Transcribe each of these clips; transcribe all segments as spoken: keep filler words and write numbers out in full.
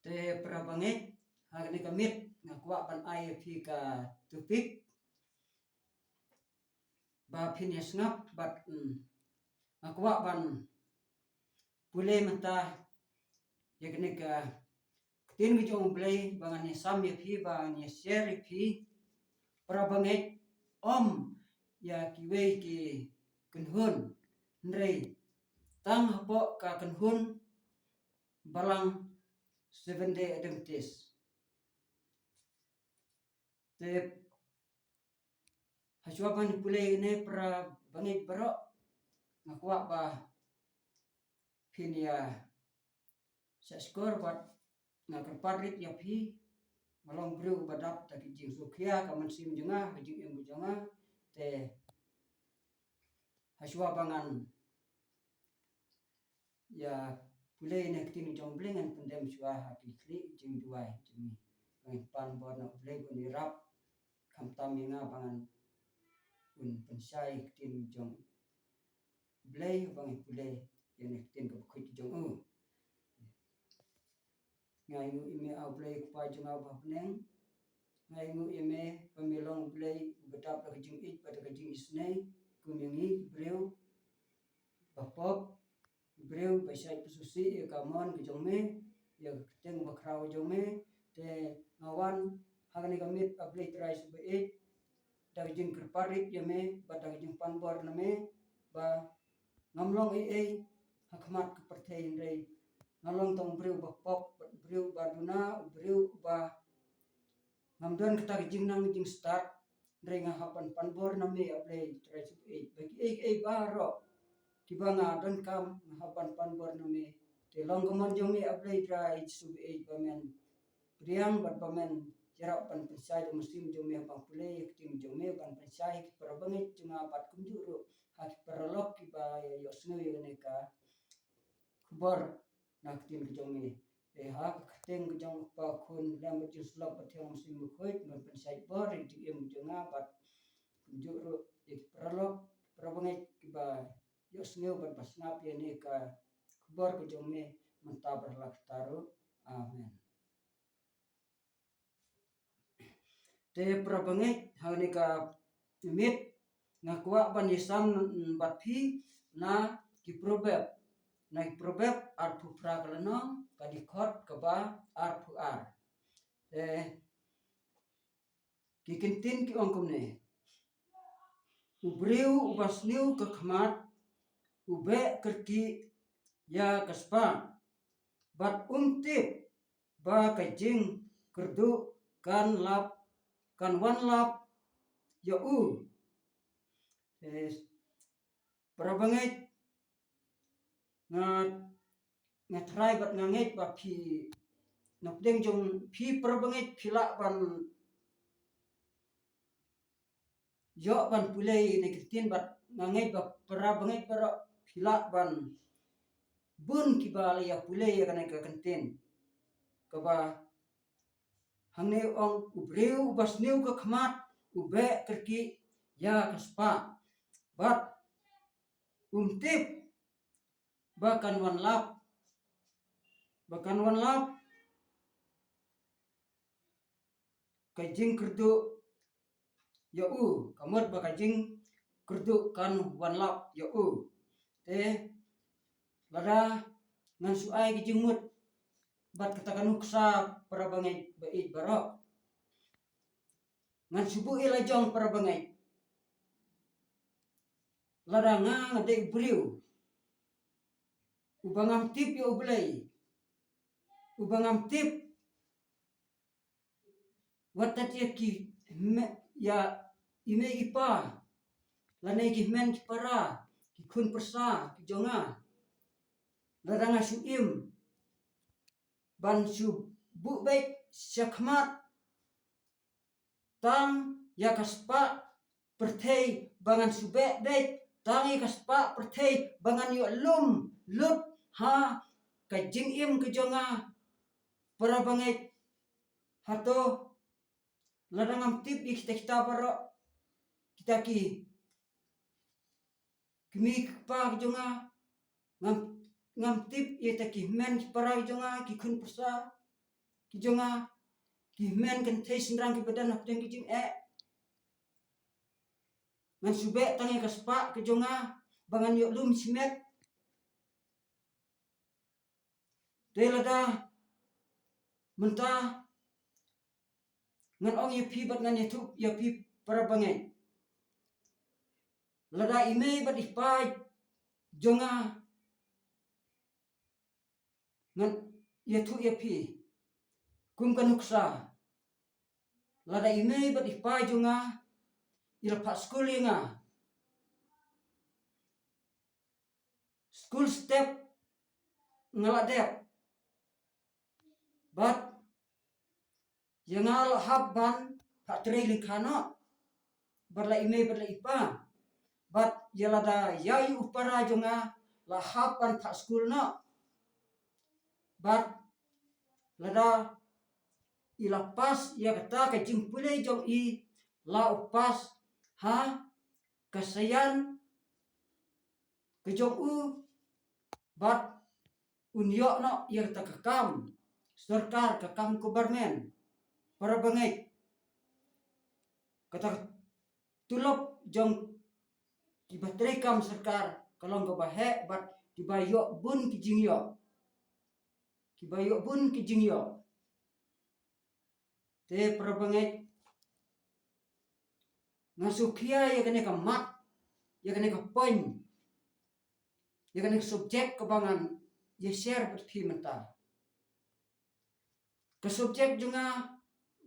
Te para bangeit, ha kane ka miet nga kwah ban ai ïa phi ka topic ba phin ïa sngap bad, mm, nga kwah ban pule mynta ïa kane ka ktien ka jong U Blei ba ngan ïa sam ïa phi, ba ngan ïa share ïa phi para bangeit, ym ïa kiwei ki kynhun, hynrei tang hapoh ka kynhun balang Seventh Day Adventist. Te hashwa ban pule ïa kane para bangeit baroh, nga kwah ba phin ïa shah shkor bad nga kyrpad rit ïa phi. Nga long briew ba dap da ki jingsngewkhia ka mynsiem jong nga, ka jingim jong nga. Te hashwa ba ngan ïa pule ïa kane ka ktien jong U Blei, ngan pyndem shuwa ha ki khlieh jingduwai jong ngi. Ba ngin pan bor na U Blei ban ïarap khamtam ïa nga ba ngan un pynshai ïa ka ktien jong U Blei, ba ngan pule ïa kane ka ktien kaba khuid jong U. Nga ainguh ïa me, A Blei Kpa jong nga uba ha bneng. Nga ainguh ïa me ba me long U Blei uba dap da ka jingïeit bad da ka jingisynei kum ïa ngi ki briew ba pop, ki briew ba shait pynsngewsih ïa ka mon ka jong me, ïa ka kyrteng ba khraw jong me. Te nga wan ha kane ka miet, A Blei Trai Suba Ïeit, da ka jingkyrpad rit ïa me bad da ka jingpan bor na me, ba ngam long ei ei ha khmat ka pyrthei, hynrei nga long tang u briew ba pop, u briew ba duna, u briew ba ngam don kata ka jingnang jingstad. Hynrei nga hap ban pan bor na me, A Blei Trai Suba Ïeit, ba kiei kiei baroh kiba nga donkam, nga hap ban pan bor na me. Te long ka mon jong me, A Blei Trai Suba Ïeit, ba men pdiang bad ba men ïarap ban pynshai da ka mynsiem jong me ha ban pule ïa ka ktien jong me, ban pynshai ha ki para bangeit jong nga bad kumjuh ruh ha ki paralok kiba ïohsngew ïa kane ka khubor na ka ktien ka jong me. Te ha ka kyrteng ka jong U Kpa, U Khun, U Blei Jingsyllok Bathiang, Mynsiem Bakhuid, ban pynshai bor ïa ka jingim jong nga bad kumjuh ruh ïa ki paralok, para bangeit kiba ïohsngew bad ba sngap ïa kane ka khubor ka jong me mynta bad ha la katta ruh. Amen. Te para bangeit, ha kane ka miet nga kwah ban ïasam, mm, bad phi na ki Proverb, na ki Proverb arphew phra ka lynnong, ka dkhot kaba arphew ar. Te ki kyntien ki ong kumne: U briew uba sniew ka khmat u beh kyrkieh ïa ka spah, bad um tip ba ka jingkyrduh kan lap, kan wan lap ïa u. Eh, para bangeit, nga, nga tharai bad nga ngeit ba phi, na pdeng jong phi para bangeit, phi lah ban ïoh ban pule ïa kane ka kyntien, bad nga ngeit ba para bangeit baroh phi lah ban bun kiba la ïa pule ïa kane ka kyntien kaba hangne ong: U briew uba sniew ka khmat u beh kyrkieh ïa ka spah, bad um tip ba kan wan lap, ba kan wan lap ka jingkyrduh ïa u, ka mut ba ka jingkyrduh kan wan lap ïa u. Te lada ngan shu ai ka jingmut bad kata ka nuksa, para bangeit ba ïeit baroh, ngan shu buh ïa la jong, para bangeit. Lada nga nga dei u briew uba ngam tip ïa U Blei, uba ngam tip wat tat ïa ki me-, ïa i mei i pa, lane ki hynmen ki para, ki khun pyrsa ki jong nga, lada nga shu im ban shu buh beit shakhmat tang ïa ka spah pyrthei ba ngan shu beh beit, tang ïa ka spah pyrthei ba ngan ïoh lum lut ha ka jingim ka jong nga, para bangeit. Hato lada ngam tip ïa kita kita baroh, kita ki kmie ki kpa ki jong nga, ngam, ngam tip ïa kita ki hynmen ki para ki jong nga, ki khun pyrsa, ki jong nga, ki hynmen kynthei shynrang kiba don hapdeng ki jingeh. Ngan shu beh tang ïa ka spah ka jong nga ba ngan ïoh lum shimet. Te lada mynta ngan ong ïa phi bad ngan ïathuh ïa phi para bangeit. Lada i mei bad i pa jong nga, ngan ïathuh ïa phi kum ka nuksa. Lada i mei bad i pa jong nga i la phah skul ïa nga, skul step nga la dep. Bad ïa nga la hap ban phah trei lyngkha noh bad la i mei bad la i pa. Bad ïa lada ïa i u para jong nga la hap ban phah skul noh. Bad lada i la pass ïa kata ka jingpule jong i, la u pass ha ka saian ka jong u, bad un ïoh noh ïa kata ka kam sorkar, ka kam government, para bangeit. Kata ka tulop jong kiba trei kam sorkar ka long kaba heh bad kiba ïoh bun ki jingïoh. Kiba ïoh bun ki jingïoh. Te para bangeit, nga shu khia ïa kane ka mat, ïa kane ka point, ïa kane ka subject kaba ngan ïa share bad phi mynta. Ka subject jong nga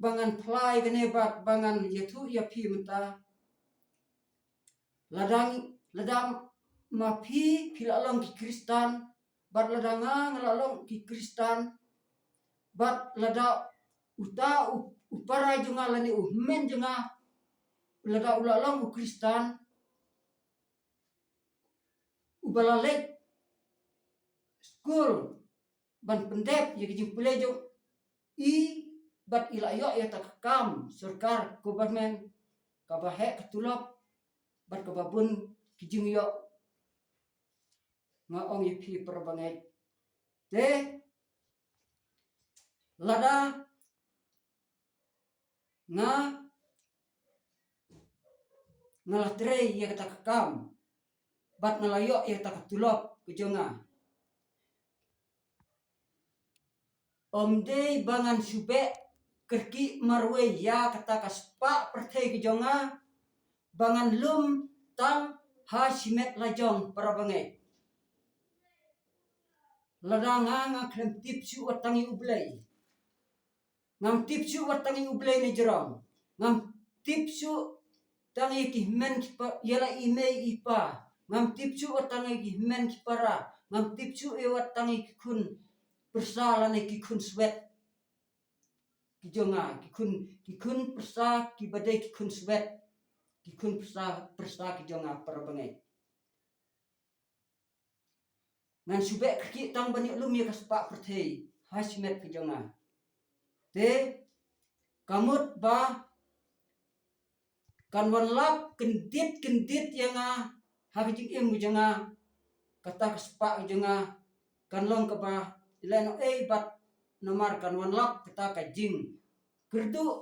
ba ngan plie kane bad ba ngan ïathuh ïa phi mynta. Lada, lada ma phi phi la long ki Khristan bad lada nga nga la long ki Khristan bad lada uta u, u para jong nga lane u hynmen jong nga lada u la long u Khristan, uba la leit skul ban pyndep ïa ka jingpule jong i bad i la ïoh ïa kata ka kam sorkar, government, kaba heh ka tulop bad kaba bun ki jingïoh. Nga ong ïa phi para bangeit, te lada nga, nga la trei ïa kata ka kam bad nga la ïoh ïa kata ka tulop ka jong nga, ym dei ba ngan shu beh kyrkieh marwei ïa kata ka spah pyrthei ka jong nga ba ngan lum tang ha shimet lajong, para bangeit. Lada nga, nga khlem tip shuh wat tang ïa U Blei. Ngam tip shuh wat tang ïa U Blei ne jrong. Ngam tip shuh tang ïa ki hynmen ki pa, ïa la i mei i pa. Ngam tip shuh wat tang ïa ki hynmen ki para. Ngam tip shuh ïa wat tang ïa ki khun pyrsa lane ki khun swet ki jong nga, ki khun, ki khun pyrsa kiba dei ki khun swet, ki khun pyrsa, pyrsa ki jong nga, para bangeit. Ngan shu beh kyrkieh tang ban ïoh lum ïa ka spah pyrthei ha shimet ka jong nga. Te ka mut ba kan wan lap kyndit kyndit ïa nga ha ka jingim ka jong nga, kata ka spah ka jong nga kan long kaba lehnohei bad namar kan wan lap kata ka jingkyrduh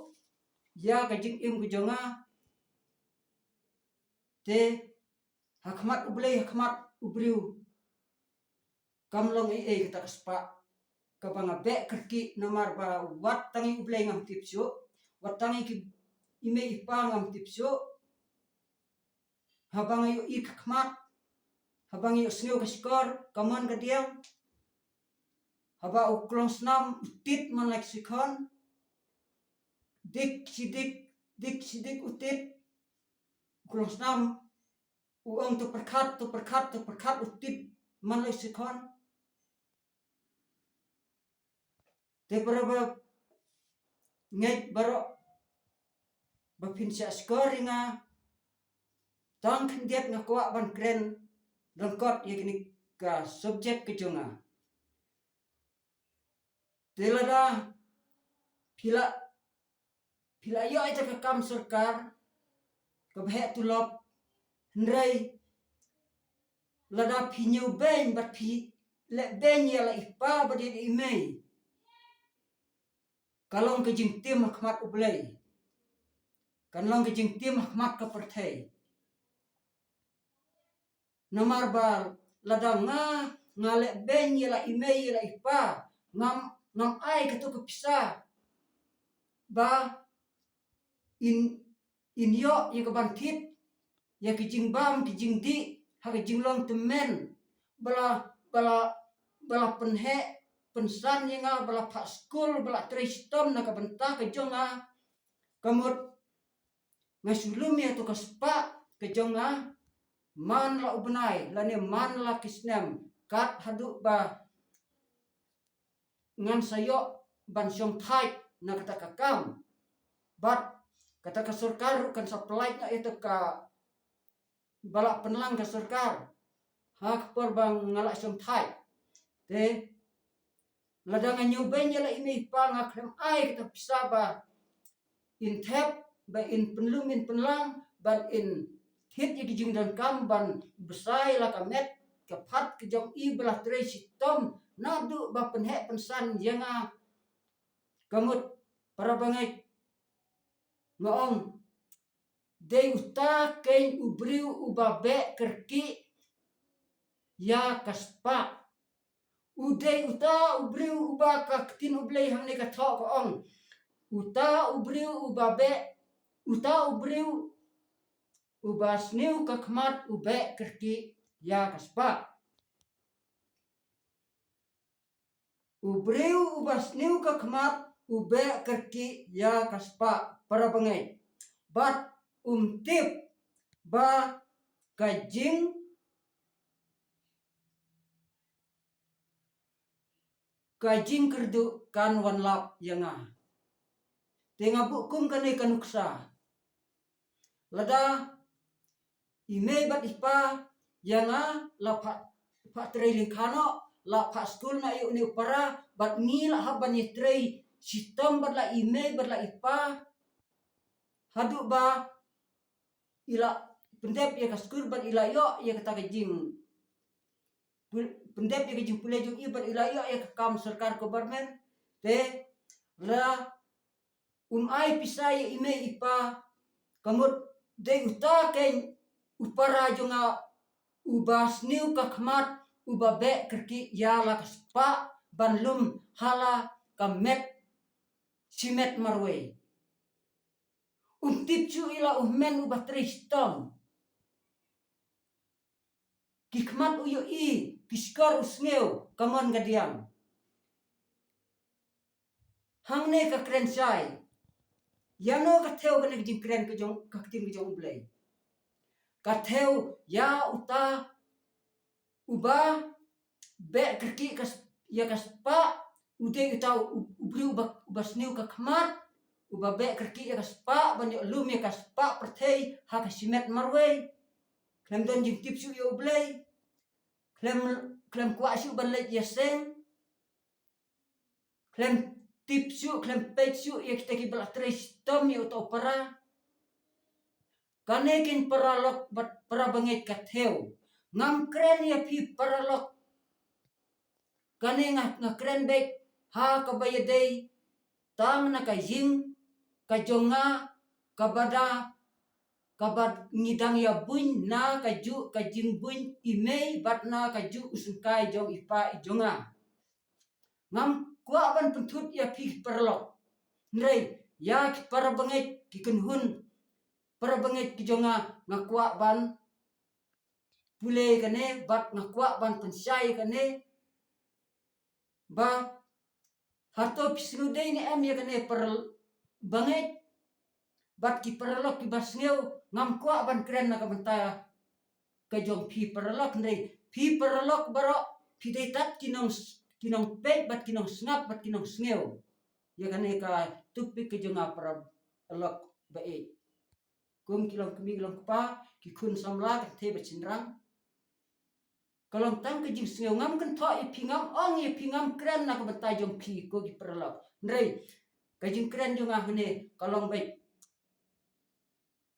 ïa ka jingim ka jong nga. Te ha khmat U Blei, ha khmat u briew, kam long ei ei kata ka spah kaba nga beh kyrkieh namar ba wat tang ïa U Blei ngam tip shuh, wat tang ïa ki, i mei i pa ngam tip shuh. Haba nga ïohi ka khmat, haba nga ïohsngew ka shkor, ka mon ka diang, haba u klongsnam u tit man la ki shi khon, dik shi dik, dik shi dik u tit, u klongsnam u ong to pyrkhat, to pyrkhat, to pyrkhat u tit man la ki shi khon. Te para bangeit baroh, ba phin shah shkor ïa nga, tang khyndiat nga kwah ban kren ryngkot ïa kane ka subject ka jong nga. Te lada phi la, phi la ïoh ïa ka kam sorkar kaba heh tulop, hynrei lada phi ñiewbeiñ bad phi lehbeiñ ïa la i pa bad ïa la i mei, ka long ka jingtim ha khmat U Blei. Kan long ka jingtim ha khmat ka pyrthei. Namar ba lada nga, nga leh beiñ ïa la i mei ïa la i pa, ngam, ngam ai kato ka pisa ba in, in ïoh ïa ka ban thied ïa ka jingbam ka jingdih ha ka jinglong tymmen. Ba la, ba la, ba la pynheh pynsan ïa nga, ba la phah skul, ba la trei shitom na ka bynta ka jong nga. Ka mut nga shu lum ïa kato ka spah ka jong nga man la u bnai lane man la ki snem, kat haduh ba ngan sa ïoh ban shongthait na kata ka kam. Bad kata ka sorkar ruh kan sa pynlait noh ïa kato ka, ba la pynlang ka sorkar ha ka por ba nga la shongthait. Te lada nga ñiew beiñ ïa la i mei i pa, nga khlem ai kata pisa ba in thep, ba in pynlum in pynlang, ban in thied ïa ki jingdonkam, ban bsa ïa la ka met ka phad ka jong i ba la trei shitom naduh ba pynheh pynsan ïa nga. Ka mut, para bangeit, nga ong, dei uta keiñ u briew uba beh kyrkieh ïa ka spah. U dei uta u briew uba, ka ktien U Blei hangne ka thoh ka ong, uta u briew uba beh, uta u briew uba sniew ka khmat u beh kyrkieh ïa ka spah. U briew uba sniew ka khmat u beh kyrkieh ïa ka spah, para bangeit. Bad um tip ba ka jing, ka jingkyrduh kan wanlap ïa nga. Te nga buh kum kane ka nuksa. Lada i mei bad i pa ïa nga la phah, phah trei lyngkha noh, la phah skul noh ïa une u para, bad ngi la hap ban ïa trei shitom bad la i mei bad la i pa haduh ba i la pyndep ïa ka skul bad i la ïoh ïa kata ka jing, pyndep ïa ka jingpule jong i bad i la ïoh ïa ka kam sorkar, government. Te la um ai pisa ïa i mei i pa, ka mut dei uta keiñ u para jong nga uba sniew ka khmat, uba beh kyrkieh ïa la ka spah ban lum ha la ka met shimet marwei. Um tip shuh ïa la u hynmen uba trei shitom. Ki khmat u ïohi, ki shkor u sngew, ka mon ka diang. Hangne ka kren shai. Ïano ka thew kane ka jingkren ka jong, ka ktien ka jong U Blei? Ka thew ïa uta uba beh kyrkieh ka s-, ïa ka spah, u dei uta u, u briew uba, uba sniew ka khmat, uba beh kyrkieh ïa ka spah, ban ïoh lum ïa ka spah pyrthei ha ka shimet marwei. Khlem don jingtip shuh ïa U Blei. Khlem, khlem kwah shuh ban leit ïaseng. Khlem tip shuh, khlem peit shuh ïa kita kiba la trei shitom ïa uta u para. Kane keiñ paralok bad para bangeit ka thew. Ngam kren ïa phi paralok. Kane nga, nga kren beit ha kaba ïadei tang na ka ïing ka jong nga, kaba da, kaba ngi dang ïa buiñ na kajuh ka jingbuiñ i mei bad na kajuh u syngkai jong i pa i jong nga. Ngam kwah ban pynthut ïa phi paralok. Hynrei ïa ki para bangeit, ki kynhun para bangeit ki jong nga, nga kwah ban pule kane bad nga kwah ban pynshai kane ba hato phi sngewdei ne em ïa kane para bangeit bad ki paralok kiba sngew. Ngam kwah ban kren na ka bynta ka jong phi paralok, hynrei phi paralok baroh phi dei tad ki nong, ki nongpeit bad ki nongsngap bad ki nongsngew ïa kane ka topic ka jong nga paralok ba ïeit. Kum ki long kmie ki long kpa, ki khun samla, ka thei bad shynrang. Ka long tang ka jingsngew, ngam kynthoh ïa phi, ngam ong ïa phi, ngam kren na ka bynta jong phi ko ki paralok. Hynrei ka jingkren jong nga hangne ka long beit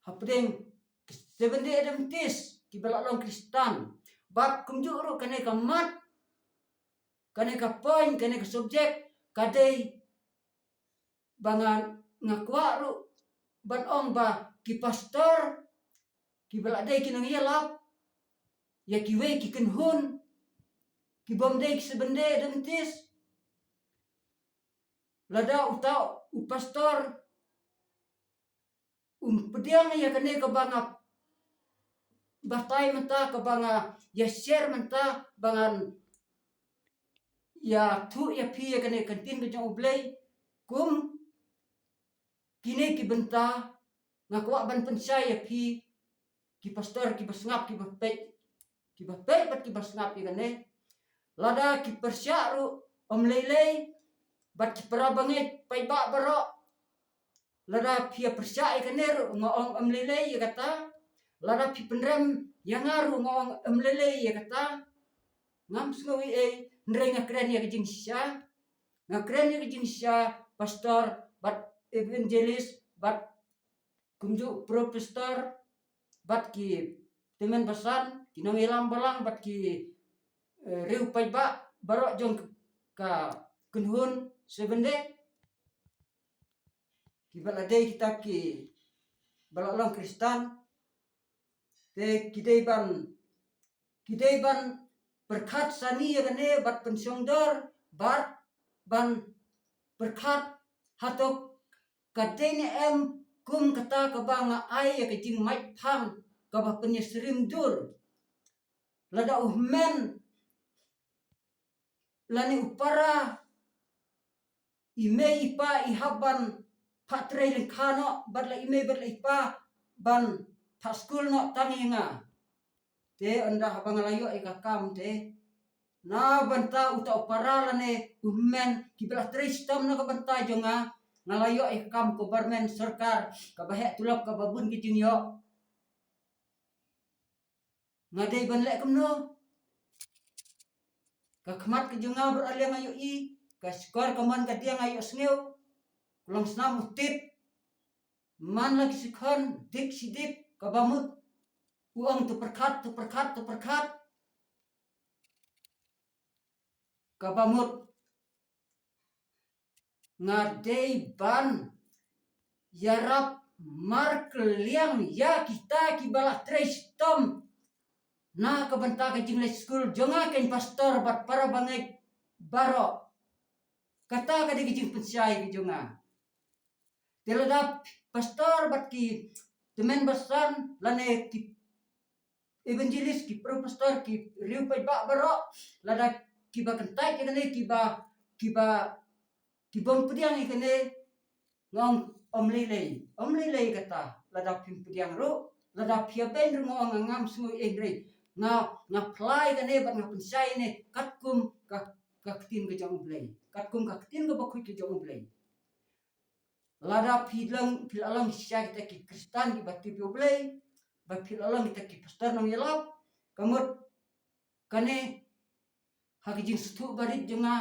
hapdeng ki Seventh Day Adventist kiba la long Khristan. Bad kumjuh ruh kane ka mat, kane ka point, kane ka subject ka dei ba nga, nga kwah ruh ban ong ba ki pastor kiba la dei ki nongïalap ïa kiwei ki kynhun kibym dei ki Seventh Day Adventist, lada uta u pastor um pdiang ïa kane kaba nga batai mynta, kaba nga ïa share mynta, ba ngan ïathuh ïa phi ïa kane ka ktien ka jong U Blei, kum kine ki bynta nga kwah ban pynshai ïa phi, ki pastor kiba sngap, kiba peit, kiba peit bad kiba sngap ïa kane. Lada ki pyrshah ruh, ym lei lei, bad ki para bangeit paidbah baroh, lada phi ïa pyrshah ïa kane ruh nga ong ym lei lei ïa kata. Lada phi pynrem ïa nga ruh nga ong ym lei lei ïa kata. Ngam sngew ei ei, hynrei nga kren ïa ka jingshisha. Nga kren ïa ka jingshisha, pastor bad evangelist bad kumjuh pro pastor bad ki tymmen basan, ki nongïalam balang bad ki, eh, riew paidbah baroh jong ka kynhun Seventh Day. Kiba la dei kita kiba la long Khristan, te ki dei ban, ki dei ban pyrkhat sani ïa kane bad pynshongdor bad ban pyrkhat hato ka dei ne em kum kata kaba nga ai ïa ka jingmait phang kaba pynïasyriem dur. Lada u hynmen lane u para, i mei i pa i hap ban phah trei lyngkha noh, bad la i mei bad la i pa ban phah skul noh tang ïa nga. Te ynda haba nga la ïoh ïa ka kam te, na bynta uta u para lane u hynmen kiba la trei shitom na ka bynta jong nga, nga la ïoh ïa ka kam government, sorkar, kaba heh tulop, kaba bun ki jingïoh. Nga dei ban leh kumno? Ka khmat ka jong nga baroh liang nga ïohi, ka shkor ka mon ka diang nga ïohsngew. Ka long snam u tip. Man la ki shikhon dik shi dik, kaba mut u ong to pyrkhat, to pyrkhat, to pyrkhat. Kaba mut nga dei ban ïarap markylliang ïa kita kiba la trei shitom na ka bynta ka jingleit skul jong nga, keiñ pastor bad para bangeit baroh. Kata ka dei ka jingpynshai ka jong nga. Te lada pastor bad ki tymmen basan lane ki evangelist, ki pro pastor, ki riew paidbah baroh, lada kiba kyntait ïa kane, kiba, kiba, kibym pdiang ïa kane, nga ong ym lei lei, ym lei lei kata. Lada phim pdiang ruh, lada phi ïa beiñ ruh nga ong ngam sngew ei ei, nga, nga plie ïa kane bad nga pynshai ïa kane katkum ka, ka ktien ka jong U Blei, katkum ka ktien kaba khuid ka jong U Blei. Lada phi long, phi la long shisha kita ki Khristan kiba tip ïa U Blei, ba phi la long kita ki pastor nongïalap, ka mut kane ha ka jingsngewthuh barit jong nga,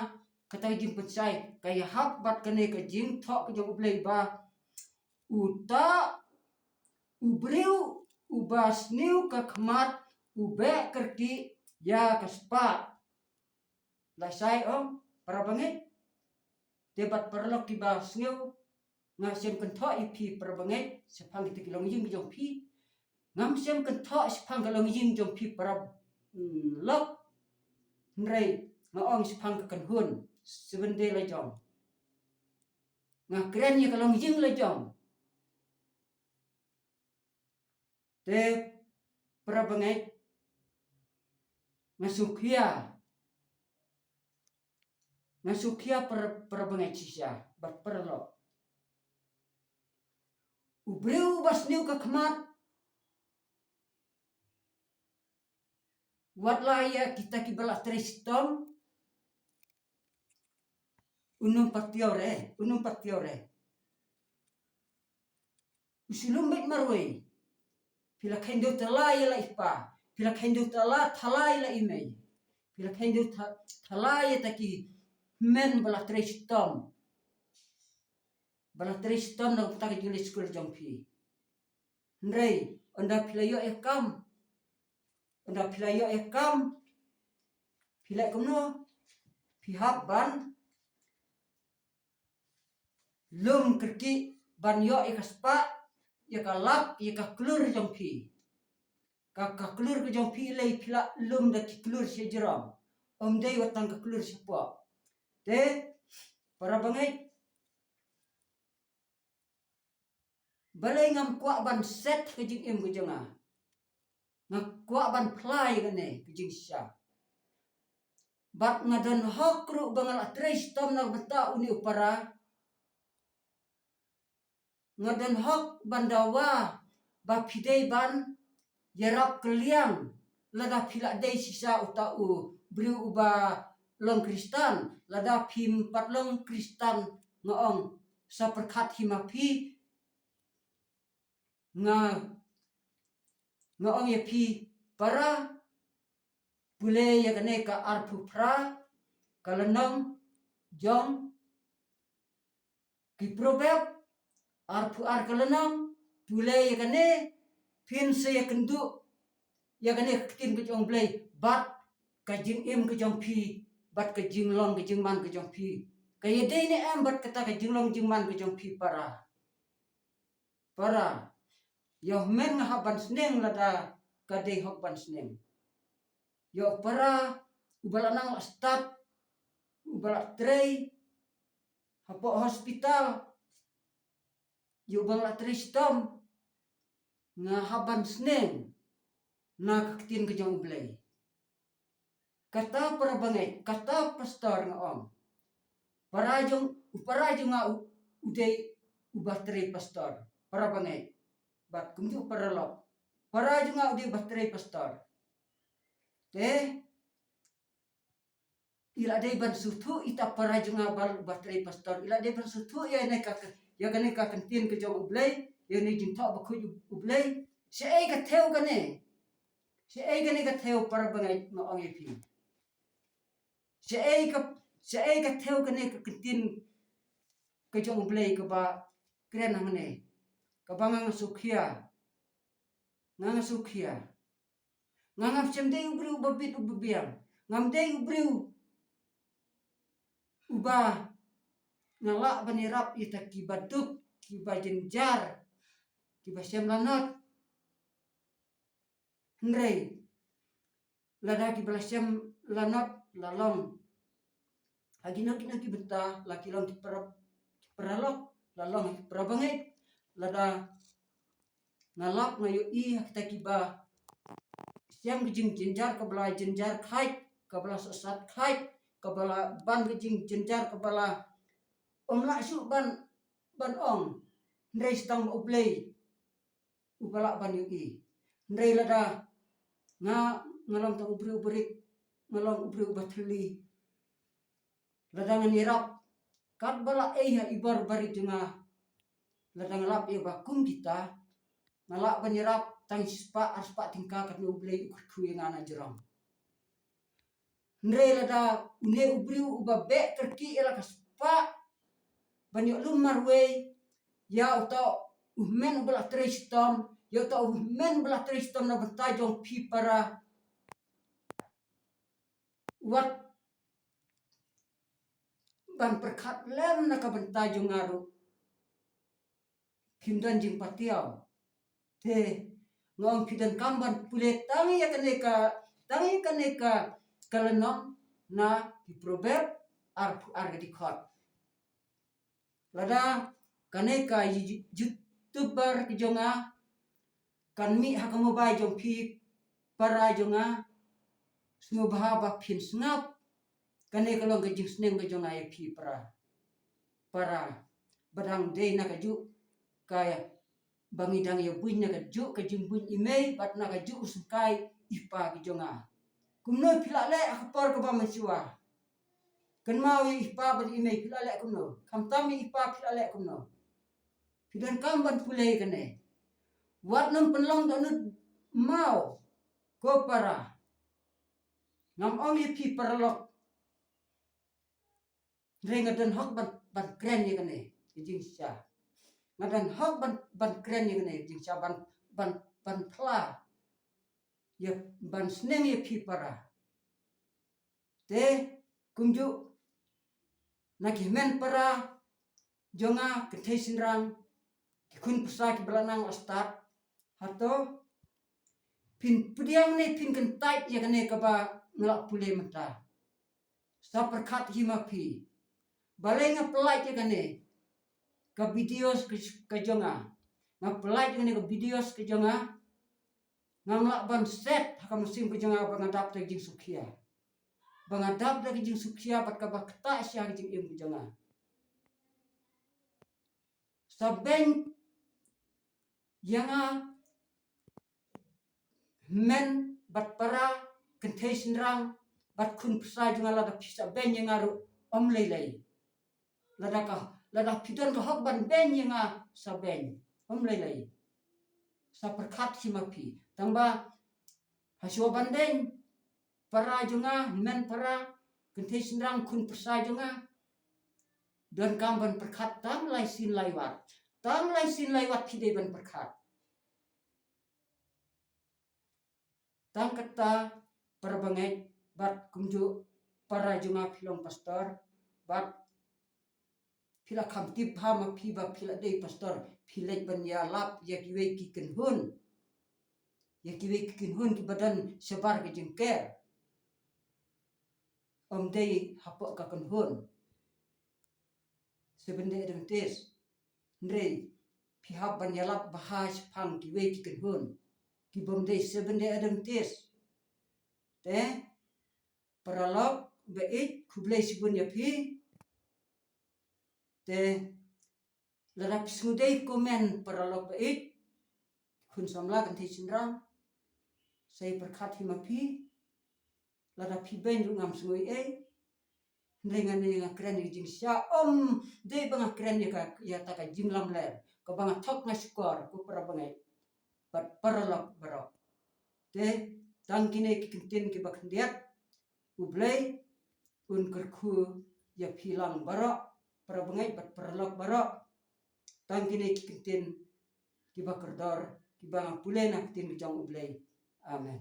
kata ka jingpynshai ka ïahap bad kane ka jingthoh ka jong U Blei ba uta u briew uba sniew ka khmat u beh kyrkieh ïa ka spah. Lashai ong, para bangeit. Te bad paralok kiba sngew, nga shem kynthoh ïa phi para bangeit shaphang kita ki longïing ki jong phi. Ngam shem kynthoh shaphang ka longïing jong phi para, mm, lok. Hynrei nga ong shaphang ka kynhun Seventh Day la jong. Nga kren ïa ka longïing la jong. Te para bangeit, nga sngewkhia, nga sngewkhia para, para bangeit shisha bad paralok. U briew uba sniew ka khmat, wat la ïa kita kiba la trei shitom, un ym pat tiaw re, un ym pat tiaw re. U shu lum beit marwei. Phi la kheiñ dew thala ïa la i pa, phi la kheiñ dew thala, thala ïa la i mei, phi la kheiñ dew tha-, thala ïa ta ki hynmen ba la trei shitom, ba la trei shitom na ka bynta ka jingleit skul jong phi. Hynrei ynda phi la ïoh ïa ka kam, ynda phi la ïoh ïa ka kam, phi leh kumno? Phi hap ban lum kyrkieh ban ïoh ïa ka spah, ïa ka lak, ïa ka klur jong phi. Ka, ka klur ka jong phi lei phi la lum da ki klur shajrong. Ym dei wat tang ka klur shapoh. Te, para bangeit, balei ngam kwah ban set ka jingim ka jong nga. Nga kwah ban phla ïa kane ka jingshisha. Bad nga don hok ruh ba nga la trei shitom na bynta une u para. Nga don hok ban dawa ba phi dei ban ïarap kylliang lada phi la dei shisha uta u briew uba long Khristan, lada phim pat long Khristan nga ong sa pyrkhat hi ma phi. Nga, nga ong ïa phi para, pule ïa kane ka arphew phra ka lynnong jong ki Proverb, arphew ar ka lynnong, pule ïa kane, phin sa ïakynduh ïa kane ka ktien ka jong U Blei bad ka jingim ka jong phi, bad ka jinglong ka jingman ka jong phi. Ka ïadei ne em bad kata ka jinglong jingman ka jong phi para. Para. Ïa u hynmen nga hap ban sneng lada ka dei hok ban sneng. Ïa u para uba la nang la stad, uba la trei hapoh hospital, ïa uba la trei shitom, nga hap ban sneng na ka ktien ka jong U Blei. Kata para bangeit, kata pastor nga ong. Para jong, u para jong nga u, u dei uba trei pastor, para bangeit. Bad kumjuh para lok. Para jong nga u dei uba trei pastor. Te, i la dei ban sngewthuh ita para jong nga ba, uba trei pastor. I la dei ban sngewthuh ïa kane ka, ïa kane ka ktien ka jong U Blei, ïa kane jingthoh bakhuid U, U Blei. Shaei ka thew kane. Shaei kane ka thew para bangeit nga ong ïa phi. Shaei ka, shaei ka thew kane ka ktien ka jong U Blei kaba kren hangne. Kaba nga nga sngewkhia. Nga nga sngewkhia. Nga ngam shym dei u briew uba bit uba biang. Ngam dei u briew uba nga lah ban ïarap ïa kita kiba duk, kiba jynjar, kiba shem lanot. Hynrei lada kiba la shem lanot la long ha kino kino ki bynta, la ki long ki para, ki para lok, la long ki para bangeit, lada nga lap nga ïohi ha kita kiba shem ka jingjynjar kaba la jynjar khait, kaba la sohsat khait, kaba la ban ka jingjynjar kaba la ym lah shuh ban, ban ong. Hynrei sa tang ba U Blei uba lah ban ïohi. Hynrei lada nga, nga long tang u briew uba rit, nga long u briew uba thylli. Lada ngan ïarap katba la ei ha i bor barit jong nga, lada nga lap ïa ba kum kita, nga lah ban ïarap tang shispah arspah tyngka katno U Blei u kyrkhu ïa nga na jrong. Hynrei lada une u briew uba beh kyrkieh ïa la ka spah ban ïoh lum marwei ïa uta u hynmen uba la trei shitom, ïa uta u hynmen uba la trei shitom na bynta jong phi para. Wat ban pyrkhat lem na ka bynta jong nga ruh. Phim don jingpatiaw. Te nga ong phi donkam ban pule tang ïa kane ka, tang ïa kane ka, ka lynnong na ki Proverb arphew ar ka dkhot. Lada kane ka You-, YouTuber ka jong nga kan mih ha ka mobile jong phi para jong nga, sngewbha ba phin sngap. Kane ka long ka jingsneng ka jong nga ïa phi para. Para. Ba dang dei na kajuh ka ba ngi dang ïa buiñ na kajuh ka jingbuiñ i mei bad na kajuh u syngkai i pa ka jong nga. Kumno phi la leh ha ka por kaba mynshuwa? Kynmaw ïa i pa bad i mei phi la leh kumno? Khamtam ïa i pa phi la leh kumno? Phi donkam ban pule kane. Wat nym pynlong dohnud maw ko para. Ngam ong ïa phi paralok. Hynrei nga don hok ban, ban kren ïa kane ka jingshisha. Nga don hok ban, ban kren ïa kane ka jingshisha ban, ban, ban phla ïa, ban sneng ïa phi para. Te kumjuh na ki hynmen para jong nga, kynthei shynrang, ki khun pyrsa kiba la nang la stad, hato phin pdiang ne phin kyntait ïa kane kaba nga la pule mynta? Sa pyrkhat hi ma phi. Balei nga pyllait ïa kane ka videos ka, ka jong nga? Nga pyllait ïa kane ka videos ka jong nga. Ngam lah ban set ha ka mynsiem ka jong nga ba nga dap da ka jingsngewkhia. Ba nga dap da ka jingsngewkhia bad kaba ktah sha ka jingim ka jong nga. Sa beiñ ïa nga, hynmen bad para, kynthei shynrang bad khun pyrsa jong nga, lada phi sa beiñ ïa nga ruh, ym lei lei. Lada ka, lada phi don ka hok ban beiñ ïa nga, sa beiñ, ym lei lei. Sa pyrkhat hi ma phi. Tang ba hashwa ban beiñ para jong nga, hynmen para, kynthei shynrang, khun pyrsa jong nga, donkam ban pyrkhat tang lai sien lai wat. Tang lai sien lai wat phi dei ban pyrkhat. Tang kata, para bangeit, bad kumjuh para jong nga, phi long pastor, bad phi la kham tip bha ma phi ba phi la dei pastor, phi leit ban ïalap ïa kiwei ki kynhun, ïa kiwei ki kynhun kiba don shabar ka jingker. Ym dei hapoh ka kynhun Seventh Day Adventist. Hynrei phi hap ban ïalap bha shaphang kiwei ki kynhun kibym dei Seventh Day Adventist. Te paralok ba ïeit, khublei shibun ïa phi. Te lada phi sngewdei comment, paralok ba ïeit, khun samla, kynthei shynrang, sa ïa pyrkhat hi ma phi. Lada phi beiñ ruh ngam sngew ei ei. Hynrei nga ne nga kren ïa ka jingshisha, ym dei ba nga kren ïa ka, ïa kata ka jinglamler kaba nga thok nga shukor, ko para bangeit bad paralok baroh. Te tang kine ki kyntien kiba khyndiat, U Blei un kyrkhu ïa phi lang baroh, para bangeit bad paralok baroh. Tang kine ki kyntien kiba kordor kiba nga pule na ka ktien ka jong U Blei. Amen.